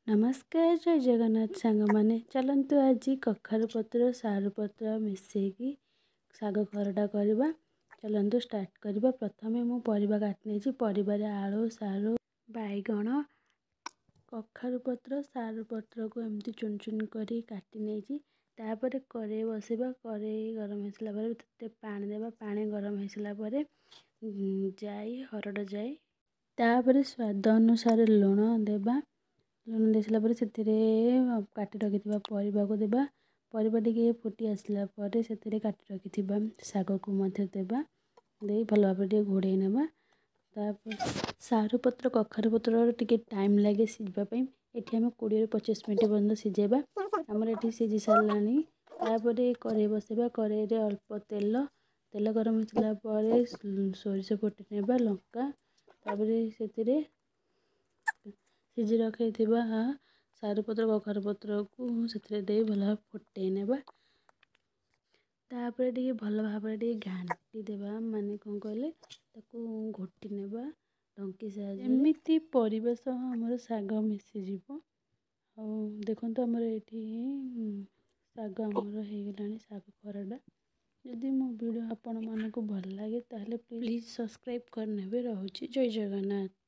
ନମସ୍କାର, ଜୟ ଜଗନ୍ନାଥ ସାଙ୍ଗମାନେ। ଚାଲନ୍ତୁ, ଆଜି କଖାରୁ ପତ୍ର ସାରୁ ପତ୍ର ମିଶେଇକି ଶାଗ ଖରଡ଼ା କରିବା। ଚାଲନ୍ତୁ ଷ୍ଟାର୍ଟ କରିବା। ପ୍ରଥମେ ମୁଁ ପରିବା କାଟି ନେଇଛି। ପରିବାରେ ଆଳୁ, ସାରୁ, ବାଇଗଣ, କଖାରୁ ପତ୍ର, ସାରୁ ପତ୍ରକୁ ଏମିତି ଚୁନ ଚୁନ କରି କାଟି ନେଇଛି। ତାପରେ କରେଇ ବସେଇବା। କରେଇ ଗରମ ହେଇସାରିଲା ପରେ ସେଥିରେ ପାଣି ଦେବା। ପାଣି ଗରମ ହେଇସାରିଲା ପରେ ଜାଇ, ହରଡ଼ ଜାଇ, ତାପରେ ସ୍ୱାଦ ଅନୁସାରେ ଲୁଣ ଦେବା। ଲୁଣ ଦେଇସାରିଲା ପରେ ସେଥିରେ କାଟି ରଖିଥିବା ପରିବାକୁ ଦେବା। ପରିବା ଟିକେ ଫୁଟି ଆସିଲା ପରେ ସେଥିରେ କାଟି ରଖିଥିବା ଶାଗକୁ ମଧ୍ୟ ଦେବା। ଦେଇ ଭଲ ଭାବରେ ଟିକେ ଘୋଡ଼େଇ ନେବା। ତାପରେ ସାରୁ ପତ୍ର କଖାରୁ ପତ୍ରର ଟିକେ ଟାଇମ୍ ଲାଗେ ସିଝିବା ପାଇଁ। ଏଠି ଆମେ 20ରୁ 25 ମିନିଟ୍ ପର୍ଯ୍ୟନ୍ତ ସିଝେଇବା। ଆମର ଏଠି ସିଝି ସାରିଲାଣି। ତାପରେ କରେଇ ବସେଇବା। କରେଇରେ ଅଳ୍ପ ତେଲ, ତେଲ ଗରମ ହେଇସାରିଲା ପରେ ସୋରିଷ ଫୁଟେଇ ନେବା, ଲଙ୍କା, ତାପରେ ସେଥିରେ ସିଝି ରଖିଥିବା ସାରୁ ପତ୍ର କଖାରୁ ପତ୍ରକୁ ସେଥିରେ ଦେଇ ଭଲ ଭାବେ ଫୁଟେଇ ନେବା। ତାପରେ ଟିକେ ଭଲ ଭାବରେ ଟିକେ ଘାଣ୍ଟି ଦେବା, ମାନେ କ'ଣ କହିଲେ, ତାକୁ ଘୋଟି ନେବା ଡଙ୍କି ସାହାଯ୍ୟରେ, ଏମିତି ପରିବା ସହ ଆମର ଶାଗ ମିଶିଯିବ। ଆଉ ଦେଖନ୍ତୁ, ଆମର ଏଇଠି ଶାଗ ଆମର ହେଇଗଲାଣି, ଶାଗ ଖରଡ଼ା। ଯଦି ମୋ ଭିଡ଼ିଓ ଆପଣମାନଙ୍କୁ ଭଲ ଲାଗେ, ତାହେଲେ ପ୍ଲିଜ୍ ସବସ୍କ୍ରାଇବ୍ କରିନେବେ। ରହୁଛି, ଜୟ ଜଗନ୍ନାଥ।